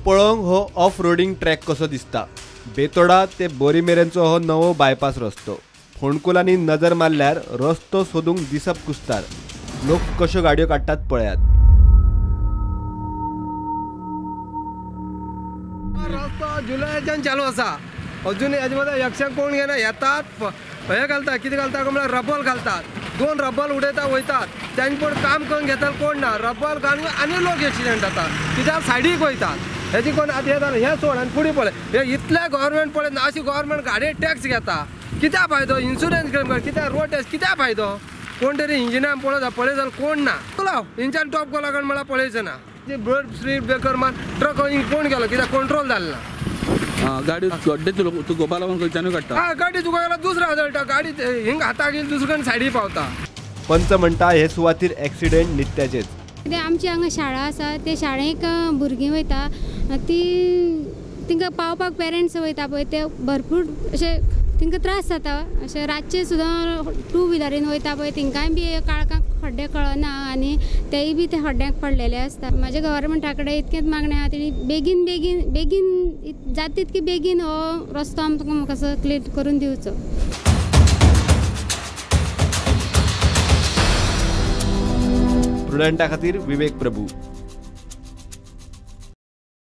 पळोवंक हो of roading track कसो दिसता. बेतोडा ते बोरी मेरेनचो हो नवो बायपास रस्तो. फोंडकुलांनी नजर मारल्यार रस्तो सोदूंक दिसप कुस्तार. लोक कश्यो गाडयो काडटात पळयात. रस्तो जुलयाच्यान चालू आसा, अजून हेजे मदें यक्षांक कोण घेना. येतात हे घालता, कितें घालता म्हळ्यार रबल घालतात, 2 रबल उडयता वयतात, तेंचे पण काम करून घेता कोण ना. रबल घालून आनी लोक एक्सिडंट जाता, कित्याक सायडीक वयतात. हेजी कोण आतां हें जालें, हें सोड आनी फुडें पळय, हे इतले गव्हर्मेंट पळय ना, अशी गव्हर्मेंट गाडये टॅक्स घेता, कित्याक फायदो? इन्शुरन्स क्लेम कर, कित्याक रोड टॅक्स, कित्याक फायदो? कोण तरी इंजिनान पळय पळय जाल्यार कोण ना. हिंच्यान टॉप गोला कडेन म्हळ्यार पळयचो ना. ब्रड स्ट्रीट ब्रेकर मार ट्रक हिंग कोण गेलो, कित्याक कंट्रोल जालें ना. गाडी गड्डे तुका लागून खंयच्यानूय काडटा. हय, गाडी तुका गेल्यार दुसरो आदळटा, गाडी हिंग हाताक येयली दुसरे कडेन सायडी पावता. पंच म्हणटा हे सुवातीर एक्सिडेंट नित्याचेच. कित्याक आमची हांगा शाळा आसा, ते शाळेक भुरगीं वयता, ती तांकां पावपाक पेरंट्स वयता पळय, ते भरपूर अशे तांकां त्रास जाता. अशें रातचे सुद्दां टू व्हिलरीन वयता पळय, तांकांय बी काळखाक खड्डे कळना आनी तेय बी ते खड्ड्याक पडलेले आसता. म्हाज्या गव्हर्मेंटा कडेन इतकेंच मागणें आहा, तेणी बेगीन बेगीन बेगीन जाता तितके बेगीन हो रस्तो आमकां कसो क्लियर करून दिवचो. प्रुडंटा खातीर विवेक प्रभू.